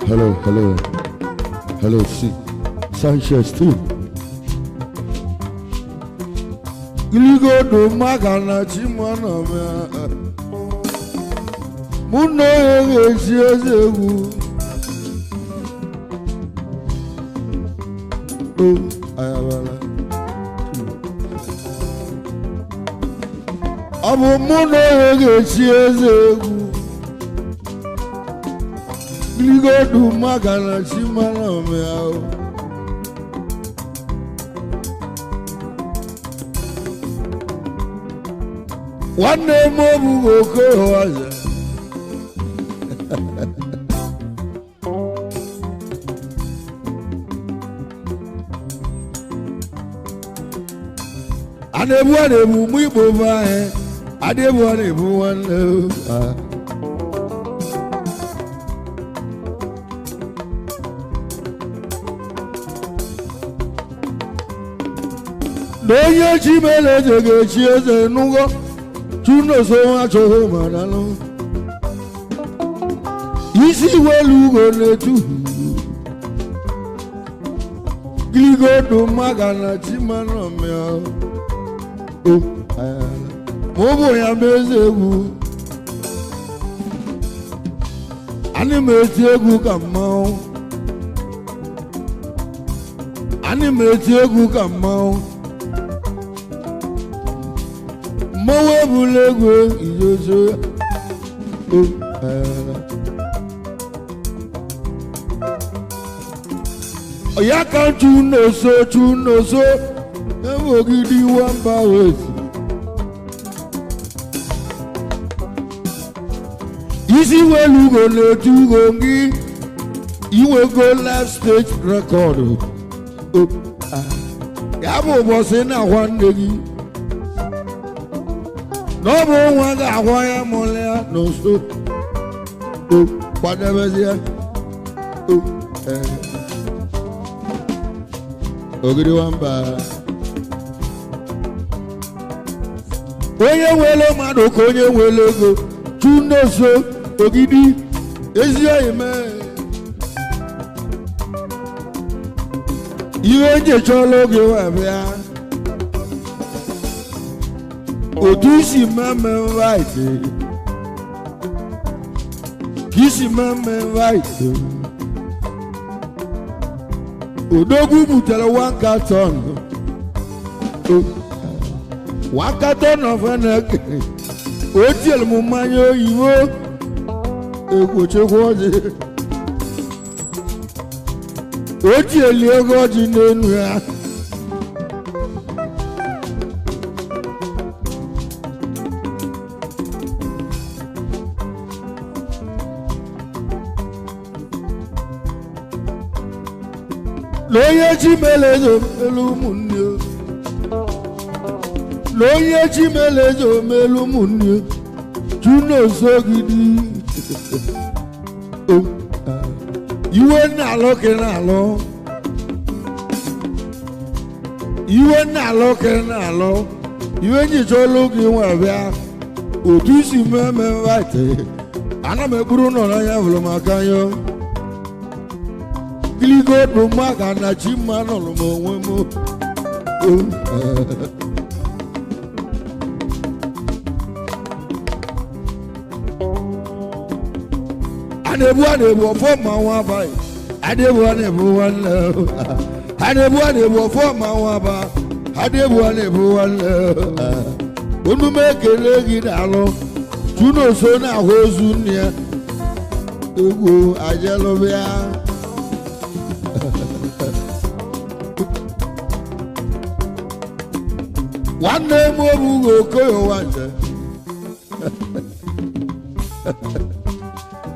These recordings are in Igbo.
Hello, hello, hello, see. Sanchez too. Iligodo maka na chimana me. Muno ezi egwu. Oh, ayabala. Ọ bụ mụ na onye ga-echi eze egwu. Iligodo maka na chimana me ahụ. Nwanne m obu Okoye. A na-ebu mụ Igbo bụ anyị. A na-ebu nwanne. Na onye chi mere eze ga-echi eze n'ụgwọ. Tuno so achọghị manalụ. Isi welu ugo na-etu. Giligodo maka na chimanọmịa. Ma ọ bụ ya ma eze egwu. Ana m eti egwu ka mmanwụ. Ana m eti egwu ka mmanwụ. Mmanwụ ebula egwu ijojo. Ya ka chunoso chunoso ebe ogidi nwamba wezi. Isi welu ugo na-etu ugo gị iwego live stage record. Ya bụ ụbọchị na-akwa nne gị. Na ọ bụ nwa ga-akwa ya mụrụ ya n'nso. Kwadebezie. Ogidi nwamba. Onye nwere mmadụ ka onye nwere ego. Chunoso ogidi ezi oyi mee. Ihe nje chọrọ oge wee bịa. Otu isi mmemme right. Ka isi mmemme right. Odogwu butere 1 carton. 1 carton of Heineken. O tinyere m mmanya oyibo. Egwochekwa ọjị. O tinyere ego ọjị n'enu ya. Na onye chi mere eze omelu ụmụnne. Na onye chi mere eze omelu ụmụnne. Chunoso gidi. Iwe na-alụ ka na-alụ. Iwe na-alụ ka na-alụ. Iwe nyicha olu gị nwe bịa. Otu isi mmemme right. Ana m ekpuru ụlọ n'anya hụrụ m aka yo. Giligodo maka na chima nọrọ m onwe m. A na-ebu ọfọ ma nwa abaghị. A na-ebu nwanne. A na-ebu ọfọ ma nwa aba. A na-ebu nwanne. Onu m ekele gị n'alụ. Chunoso na-ahụ ozu nne ya. Egwu ajelụbịa. Nwanne m obughị Okoye Nwanze.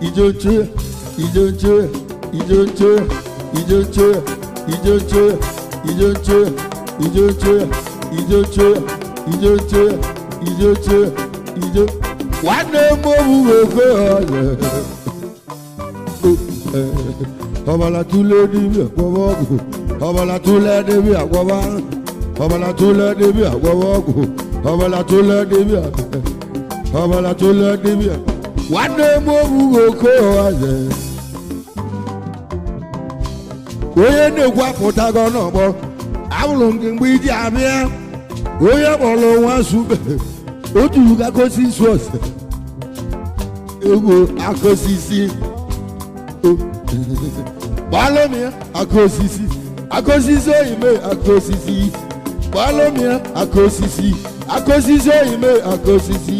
Ijonche, ijonche, ijonche, ijonche, ijonche, ijonche, ijonche, ijonche, ijonche, ijonche, ijo. Nwanne m obughị Okoye Nwanze. Ọbala tụle dibịa gwọba ọgwụ. Ọbala tụle dibịa gwọba. Ọbala tụle dibịa gwọba ọgwụ. Ọbala tụle dibịa. Ọbala tụle dibịa. Nwanne m obughị Okoye Nwanze. Onye na-ekwu apụtago n'ọgbọ abụrụ m gị mgbe iji abịa onye kpọrọ nwa sube otu akosisi ose egwu akosisi gbalụm ya akosisi akosisi oyime akosisi gbalụm ya akosisi akosisi oyime akosisi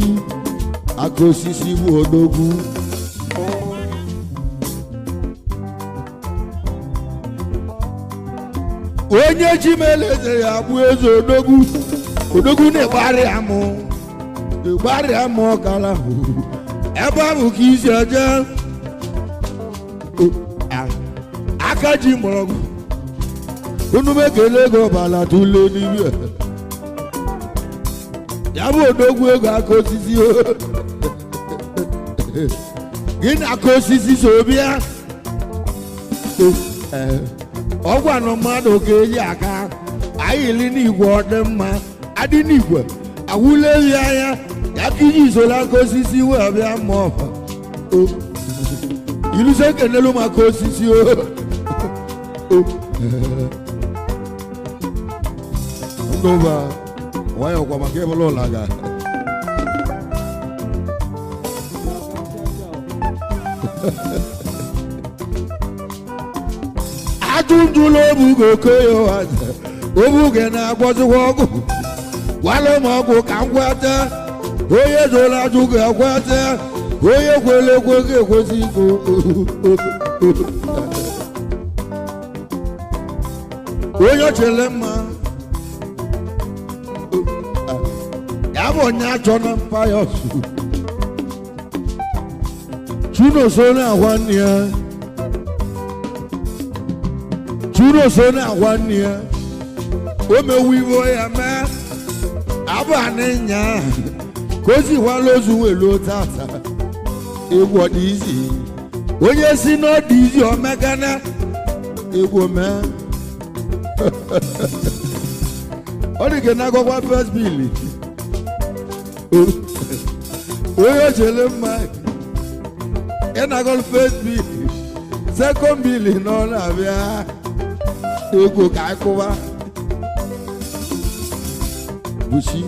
akosisi bụ odogwu. Onye Chimeleze ya bụ eze odogwu odogwu na-egbarị amụ ịgbarị amụ ọkara ebe ahụ ka isi eje aka ji mgbọrọgwụ unu mekele ego ọbala tụle n'ime ya bụ odogwu ego aka osisi gị na aka osisi so bịa ọgwanụ mmadụ ka eji aka anyị li n'igwe ọ dị mma adị n'igwe awụla ehi anya ya ka iji soro aka osisi wee bịa ma ọfa iluse kenelu maka osisi o ndụba nwayọọ kwa maka ịbụla ụlọ ga ajụjụla obugo okoye obuge na-agwọzikwa ọgwụ gwala m ọgwụ ka m gwata onye zụrụ ajụ ga-agwata onye kwere ekwe ga-ekwesị iko onye chere mma ya bụ onye achọ na mpayọs chunoso na-agwa nne ya chunoso na-agwa nne ya o mewu iwe ya mee abalị nya ka o zikwala ozu welu tata egwu ọ dị izi onye si na ọ dị izi omegana egwu mee ọ dị ka na-agwakwa first bill onye ochere mma ị na-agọlụ first bill second bill nọ na-abịa egwu ka akụwa buchi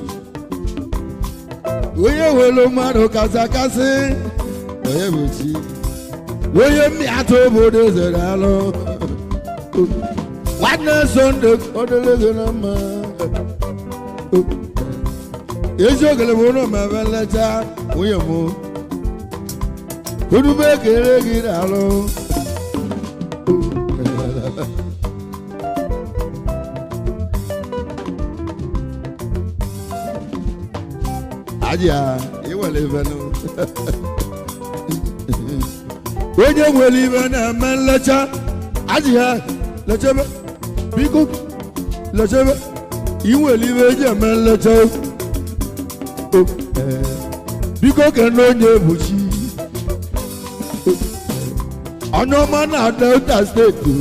onye welu mmadụ kasị akasị onye buchi onye mmịata obodo zere alụ nwanne Sọnde ọdịlego na mma ezi ogele bụ ụlọ mmemme nleta nwunye m onume ekele gị na-alụ aja iwere ibe onye nwere ibe na-eme nlecha aja lechebe biko lechebe inwere ibe eji eme nlecha biko kene onye ebuchi onye ọma na Delta steeti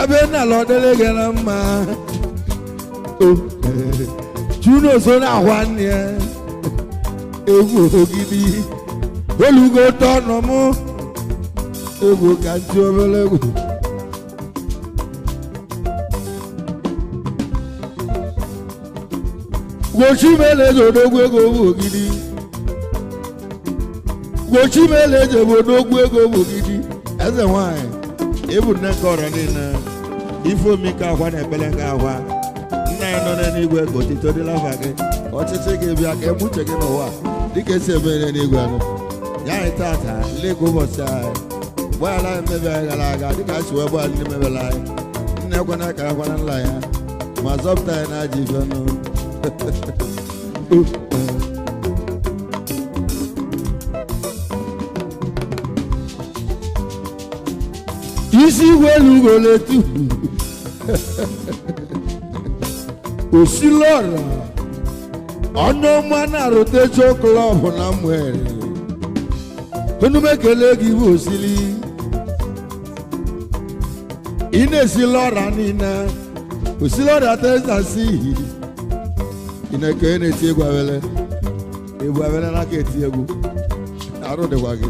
ebe na-ala ọdịrị gị na mma chunoso na-ahwa nne ya egwu ogidi olugo tọnụ m egwu ka ntị obere egwu gbochimele odogwu ego bụ ogidi gbochimele bụ odogwu ego bụ ogidi eze nwanyị ịbụ nne nke ọrọ niile ife omike akwa na ekpere nke akwa nna ya nọ n'eluigwe ka otito dịla afa gị ka ọchịchị gị bịa ka eme uche gị n'ụwa dịka esi eme ihe n'igwe anụ ya anyị tata nleka ụbọchị anyị gbaghara anyị mmebi anyị gara aga dịka a si wee gbaghara ndị mebere anyị nna ekwana ka akwana nla ya ma zọpụta anyị na ajọ ife nụ. Isi igwe elu osilọra onye ọma na rotation club na mwere onumekele gị bụ osili ị na-esi lọra niile osilọra Texas ị na-eke na-eti egwu awele egwu awele n'aka eti egwu arụ dịkwa gị.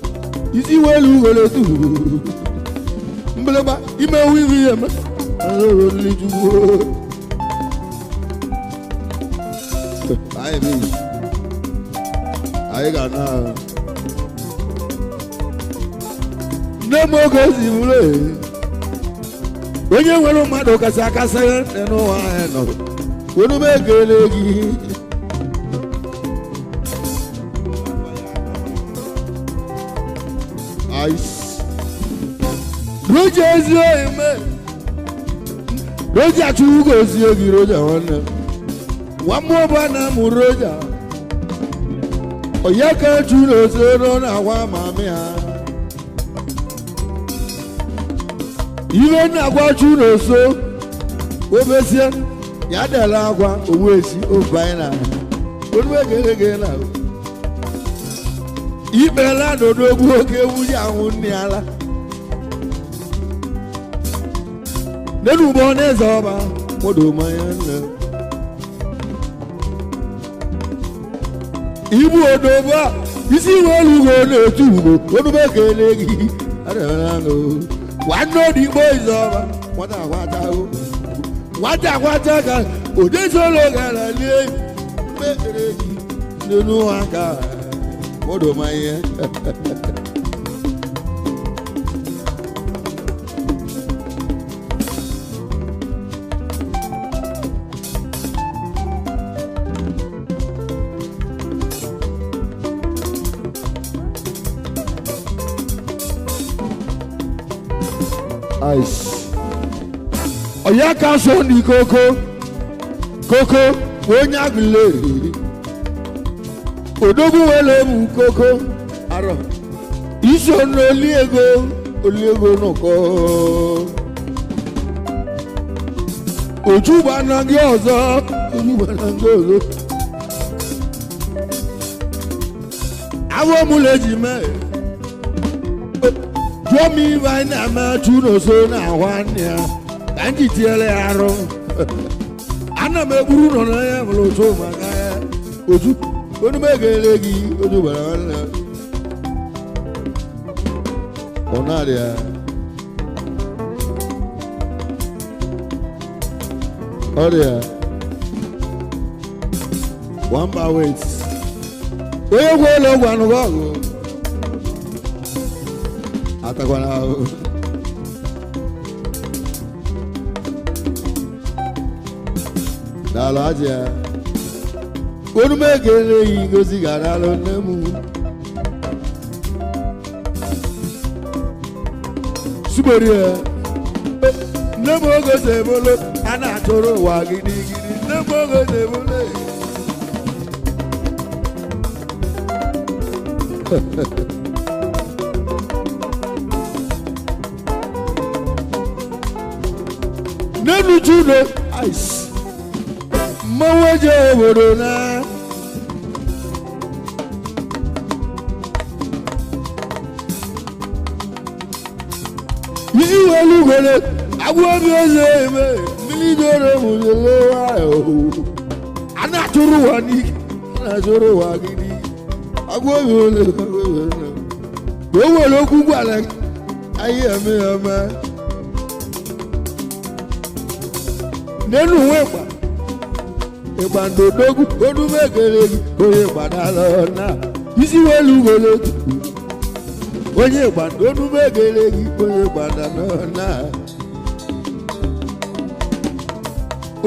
Isi welu wele tu. Mbeleba ime wiwi eme. Anyị bi. Anyị ga na. Nne m oge si bụrụ onye nwere mmadụ kasị akasị n'ụwa anyị nọ. Onu m ekele gị. Ice. Roja ezi eme. Roja chukwu gozie gị Roja nwanne m. Nwa mmụọ bụ na mụ Roja. Onye ka chu na osoro na agwa mami ha. Iwe na-agwa chu na oso. Obesie ya dela agwa owu esi ofe anyị na. Onu ekele gị na. Ikpela n'odogwu oke ewu ji ahụ nne ala. N'elu ụgbọ n'eze ọba, mmadụ mmanya nne. Ibu odogwu a, isi iwe olu ugo na-etu ugo, onube ekele gị. Nwanne odigbo ize ọba, nwata akwata o. Nwata akwata ka odezolo gara lie mgbe ekele gị n'elu aka. Mmadụ mmanya. Ice. Ọ̀yá ká sọ ní kókó kókó onye agụle odogwu wele mu kókó arọ iso n'oli ego oli ego nụkọ ojugba na gị ọzọ ojugba na gị ọzọ awọ mụ leji mee jụọ m ibe anyị na-eme chu n'oso na-ahụ nne ya ka m ji tiere ya arụ ana m egburu nọ n'anya mụrụ otu maka ya otu onu m egele gị otu gbara nwanne ọ na-arịa ọrịa one bar wait onye gwe ụlọ ọgwụ anụghị ọgụ atakwana ahụ daalụ ajị ya onu m ekele gị ngozi ga-adalụ nne m sugori ya nne m oge si ebolo a na-achụrụ ụwa gidigidi nne m oge si ebolo nenu judo ice mmanwụ eji obodo na isi welu gwere agwọ obi eze eme mmiri doro mụzele nwayọ a na-achụrụ ụwa n'ike a na-achụrụ ụwa gidi agwọ obi ole ka o were okwu gwara anyị eme ya eme nínú ìwé ìgbà ìgbàndòdógún onúmẹ̀gẹ̀rẹ̀ onye ìgbàdàlọ́ náà isiwelu wele onye ìgbàndòdógún onye ìgbàdàlọ́ náà.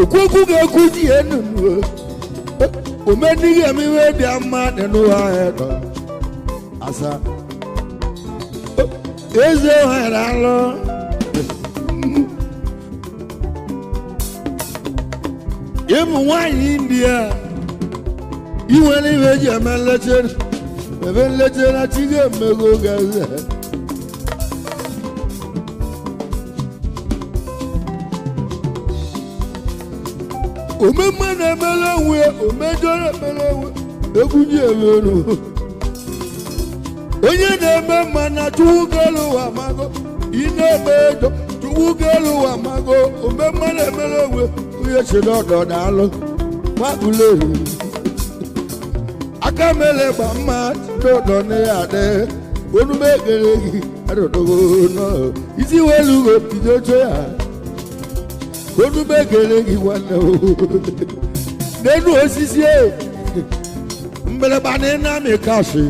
Òkúkú ga-ekwu ji enunu omenighị emiwe dị mma nínú ahịa asa eze nwere alụ. Ịmụ nwaanyị India inwere ihe eji eme nleche ebe nleche na chi ga-emego gaze omemme na-emere onwe omejọ na-emere onwe egwu ji emeru onye na-eme mma na chukwu kelu ụwa mago ị na-eme ego chukwu kelu ụwa mago omemme na-emere onwe onye si n'ọdọ daalụ gbapụleru aka mele gba mma n'ọdọ na ya adị Onu mekele gị arụdogo nọ isi welu go bido ya. Onu mekele gị nwanne o. N'enu osisi e mgbịrịgba na ị na-amị kashi.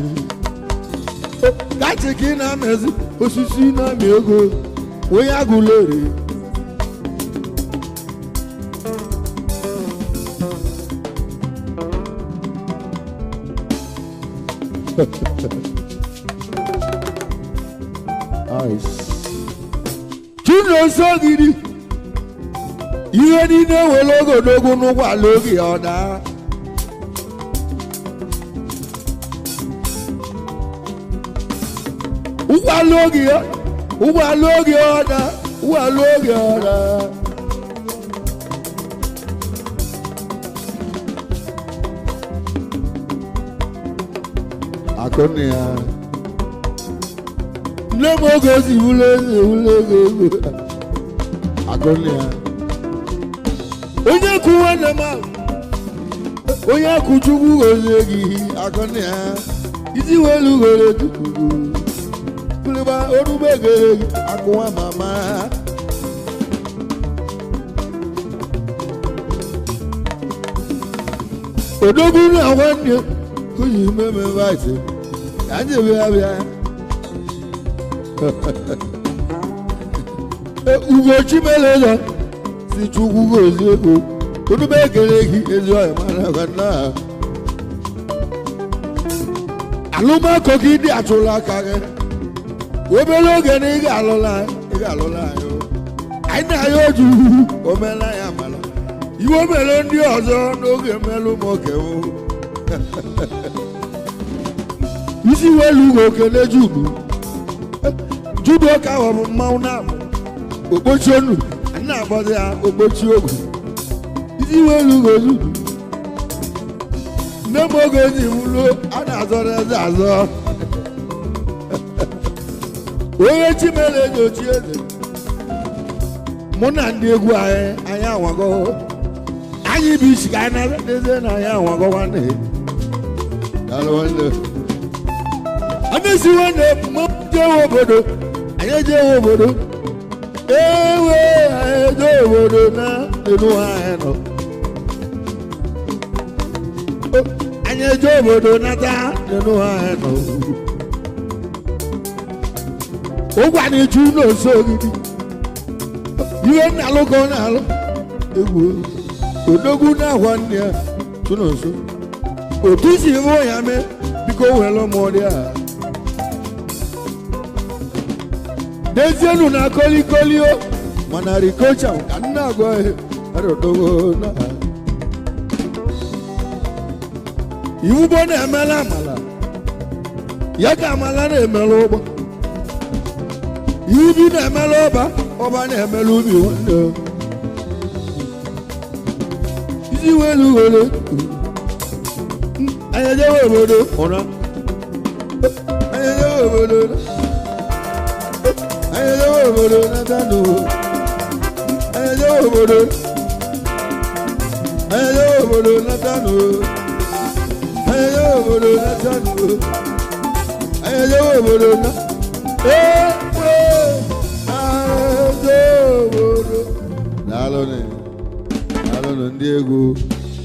Kachi ka ị na-amịzi osisi na-amị ego onye agụlere. Chinosogiri ihe niile were ogologo n'ụgbọala oge ọ daa. Ụgbọala oge ya, ụgbọala oge ọ daa, ụgbọala oge ọ daa. Akụnne ya. Nne m oge ozi wụlụ eze wụlụ ego ego. Akụnne ya. Onye kụ nwanne m ahụ, onye kụ Chukwu gozie gị akụnne ya. Isi welu goro tupu. Kụlịba orube gere gị akụwa mama. Odogwu na nwanne kụji mmemme vaịsị. Ka anyị bịa bịa. Ugochi mere si Chukwu gozie ego. Orube gere gị ezi ọhịa mara na. Alụmakọ gị dị atụla aka gị. Obere oge na ị ga-alụla ị ga-alụla anyị. Anyị na-aya oju omela ya mara. Iwe mere ndị ọzọ n'oge mmelụ m oke m. Isi welu ugo kele Judu. Judu ọka ghọrọ mmanwụ na-amụ. Okpochi onu, anyị na-akpọzi ya okpochi ogwu. Isi welu ugo Judu. Nne m oge ji wulu a na-azọrọ eze azọ. Onye Chimere eze ochi eze. Mụ na ndị egwu anyị anyị anwago. Anyị bụ isi ka anyị na-eze na anyị anwago nwanne. Daalụ nwanne. Anyị si nwanne m jewe obodo. Anyị ejewe obodo. Ewe anyị eje obodo na elu anyị nọ. Anyị eje obodo nata elu anyị nọ. Ụgwa na-eju n'oso ogidi. Ihe na-alụ ka ọ na-alụ. Egwu odogwu na-agwa nne ya tụ n'oso. Otu si hụ ya mee biko were ụmụ dị a. N'ezienu na kolikoli o mana rikocha ka nna agwa arụdogo na. Iwu bụ na-emela amala ya ka amala na-emela ụgbọ. Iwu bi na-emela ọba ọba na-emela ubi nwanne. Isi welu were anyị ejewe obodo ụra. Anyị ejewe obodo. Anyị ejewe obodo natanu. Anyị ejewe obodo. Anyị ejewe obodo natanu. Anyị ejewe obodo natanu. Anyị ejewe obodo na. Ee obodo. Daalụnụ. Daalụnụ ndị egwu.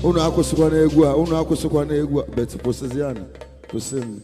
Unu akwụsịkwana egwu a, unu akwụsịkwana egwu a, bet kwụsịzianụ, kwụsịnụ.